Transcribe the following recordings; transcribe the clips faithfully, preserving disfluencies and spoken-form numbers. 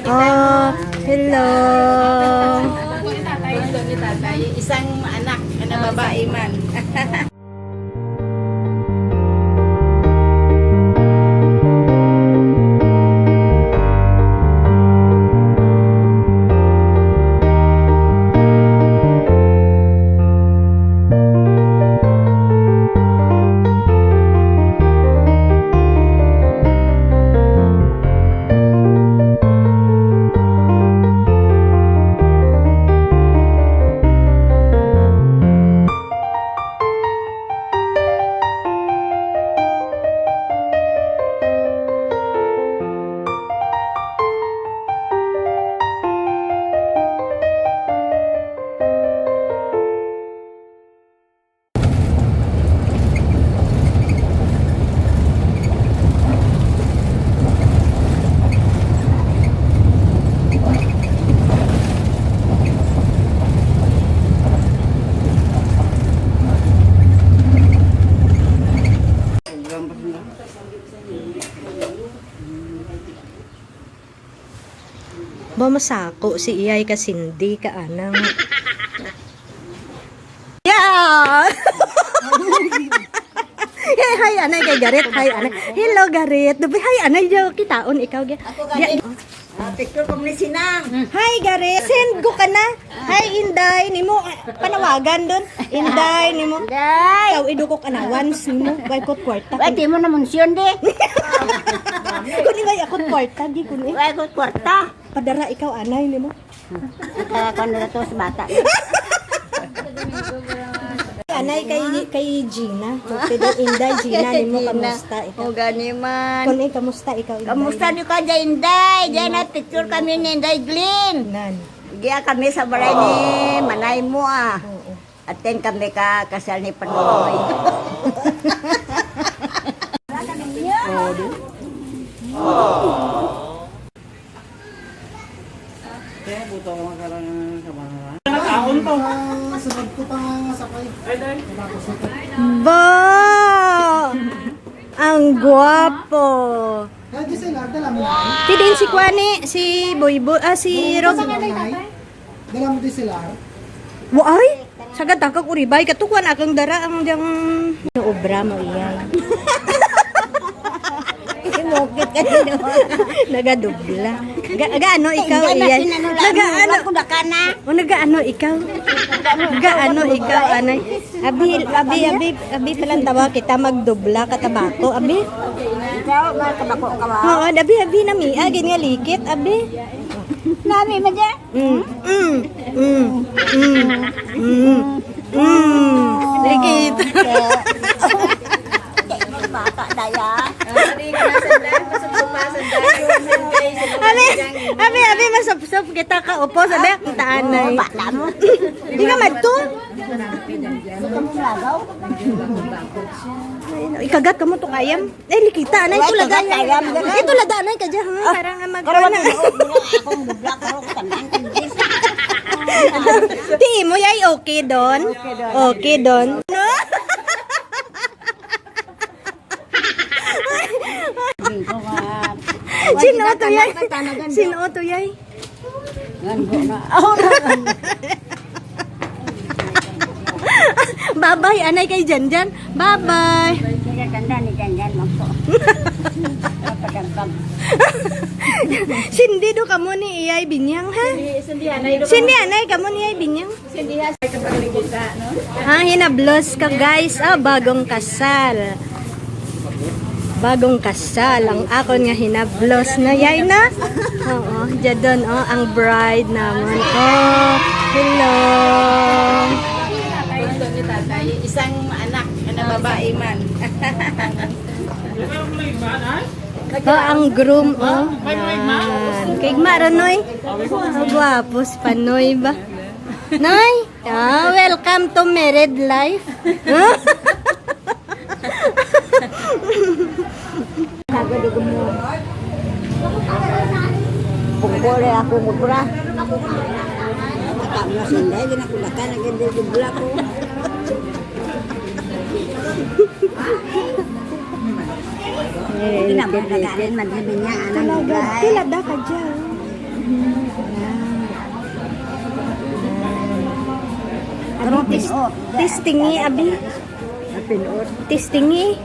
Oh, hello. Isang anak na babae man. Ba, masako si iyay ka Cindy ka anang. Yeah! Hey, hi, anay kay Garet. Hi, anay. Hello, Garet. Dubi, hi, anay. Yo, kitaon ikaw. Ga- Ako, Garet. Ga- Ah, picture ko ni Sinang. Hi, Garet. Send ko ka na. Hi, Inday. Nimo, ah, panawagan dun. Inday, nimo. Inday. Ikaw, idukok ana. Once nimo. Way kot kwarta. Way, di mo na munsyon, di. Kuni, way akot kwarta, di kuni. Way kot kwarta. Padara ikaw, anay nimo. Kaya kung ano na to sa bata. Anay kay, kay Gina. Pwede, Inday, Gina, nimo, Gina. Kamusta ikaw? O, gani man. Kung, eh, kamusta ikaw, Inday? Kamusta di ka dyan, Inday? Dyan, na picture kami ni Inday Glenn. Nan. Giya kami sa balay ni Manay mo, ah. Oo. Aten kami ka kasal ni Panoy. Kaya buto ka magkaroon ng kamara. Nakaon to. Ah, sunod ko pa nga sakay. Ay, dai. Ba! Ang gwapo. Kaya di sila, dala mo na. Ti din si Kwani, si Boy Boy, ah, si Rob. Dala mo di sila. Wa ay, sagad ta kag uribay, katukuan akong dara ang diyang obra mo, iyay. Imukit ka din, oh. Nagadubla. Ga, gaano ikaw, iyay? Nagaano? Ako na ka na. O, nagaano ikaw? Gaano ikaw, anay? Abi, abi, abi, abi, palantawa kita magdubla ka tabako, abi. Ikaw, may tabako ka ba? Oo, abi, abi, nami, ah, gini nga likit, abi. Nami, madya? Mm, mm, mm, mm, mm, mm. Likit. Bata, daya. Abi, abi, abi, masupsup kita ka upo, sabi, ang taanay. Bata mo. Di ka madto? Ikagat ka mo tong ayam. Eh, likita, anay, ito laga, anay. Ito laga, anay, ka dyan, ha? Para nga mag- Ti mo, yay, okay, Don? Okay, Don. No? Sino to, yay? Sino to, yay? Ngan ko na. Oh, na. Babay, anay kay Janjan. Babay. Kaya ganda ni Janjan, magko. Padagdag. Sindi do kamo ni iyay binyang, ha? Sindi, anay do kamo. Sindi, anay kamo ni iyay binyang. Sindi, ha? Sa paglikita, no? Ah, hinablos ka, guys. Ah, bagong kasal. Bagong kasal ang akon nga hinablos na yay na. Oo, dyan doon, oh, ang bride naman. Oh, hello. Isang anak na babae man. Oh, ang groom, oh. Yan. Kay Mara, Noy. Oh, gwapo si Panoy ba? Noy? Ah, welcome to married life. Pungkol ay ako mubra. Kata mo, Sinday, ginakulatan ang ganda yung bula ko. Eh, ginakulatan, madali niya, anak. Tulad, tulad ka dyan. Tis-, testingi, abi. Testingi.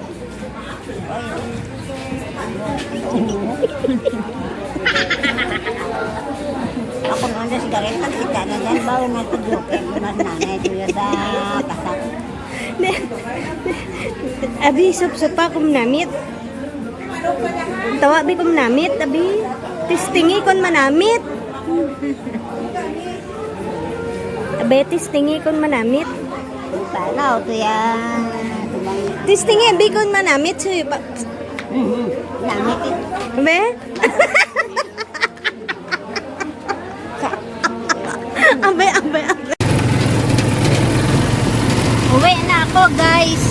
Ako man sa sigaret, nakita na yan. Bawo na ito, joke. Mas nanay ko yun sa pasak. Abi, supsupa kung namit. Tawa, bi, kung namit, abi. Testingi kung manamit. Abi, testingi kung manamit. Paano to yan? Testingi, abi, kung manamit. Suyo pa. Mhm. Namit eh. Abi? Abi, abi, abi. Uwi na ako, guys.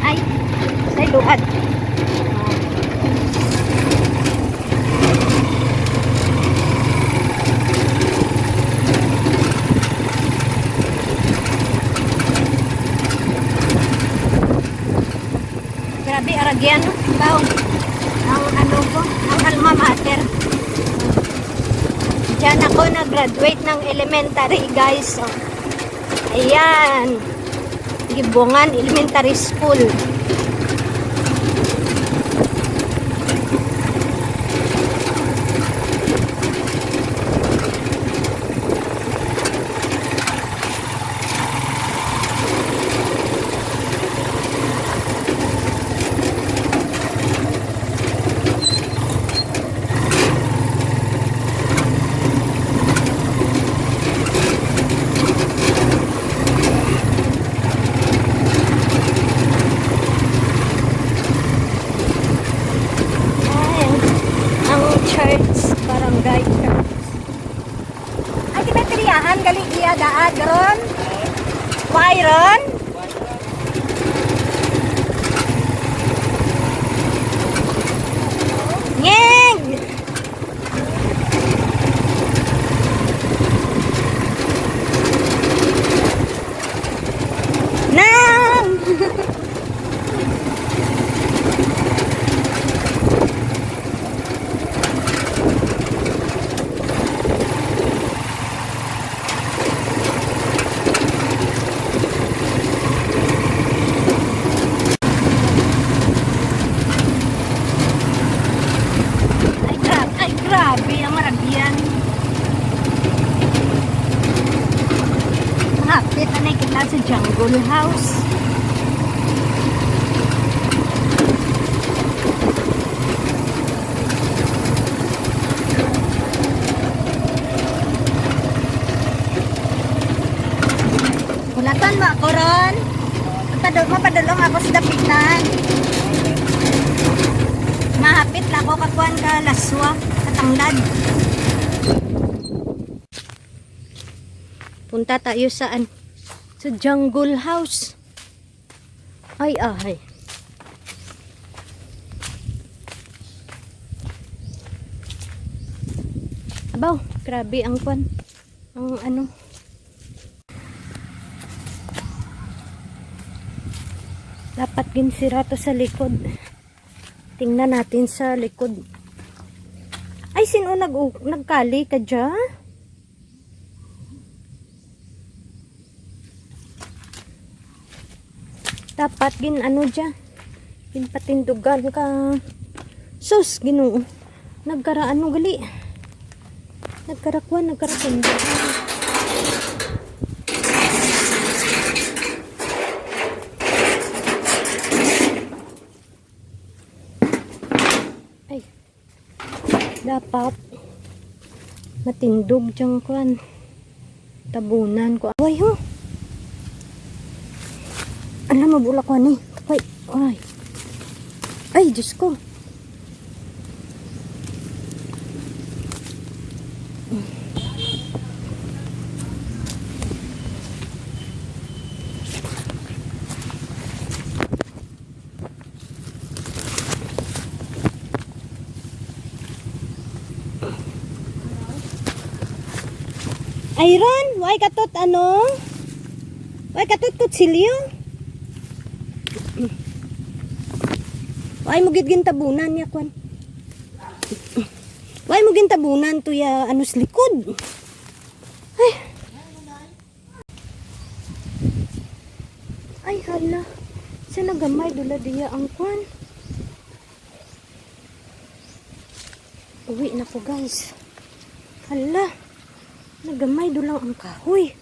Ay, ay, luhad. Grabe, aragyan, no? Baw. Ang ano ko, ang alma mater. Diyan ako nag-graduate ng elementary, guys. So, ayan. Gibongan Elementary School. Ay, ang church, barangay church. Ay, kita tiriyahan, gali iya daan, ron? Why, ron? Ngeng! Nang! Ay, gra-, ay, grabe ang maragyan. Hapit na kita sa Jungle House. Hulaton mo ako ron. Padul-, mapadulong ako sa dapitan. Mahapit na ako kakuan ka laswa, katanglad. Punta tayo saan? Sa Jungle House. Ay, ahay. Abaw, grabe ang kwan. Ang ano. Dapat ginsira to sa likod. Tingnan natin sa likod. Ay, sino nag-, nagkali ka dya? Dapat gin ano dya. Ginpatindugan ka. Sus, Ginoo. Nagkaraano gali. Nagkarakuan, nagkaratindog. Ay. Dapat matindog diyang kwan. Tabunan ko. Ay, ho. Alam, mabulak ko ni. Ay, ay. Ay, Diyos ko. Iron, why katot ano? Why katot kutsilyo? Why mo gid gintabunan niya kwan? Why mo gintabunan to ya, ano, sa likod? Ay. Ay, hala. Sa nagamay dula diya ang kwan. Uwi na ko, guys. Hala. Nagamay do lang ang kahoy.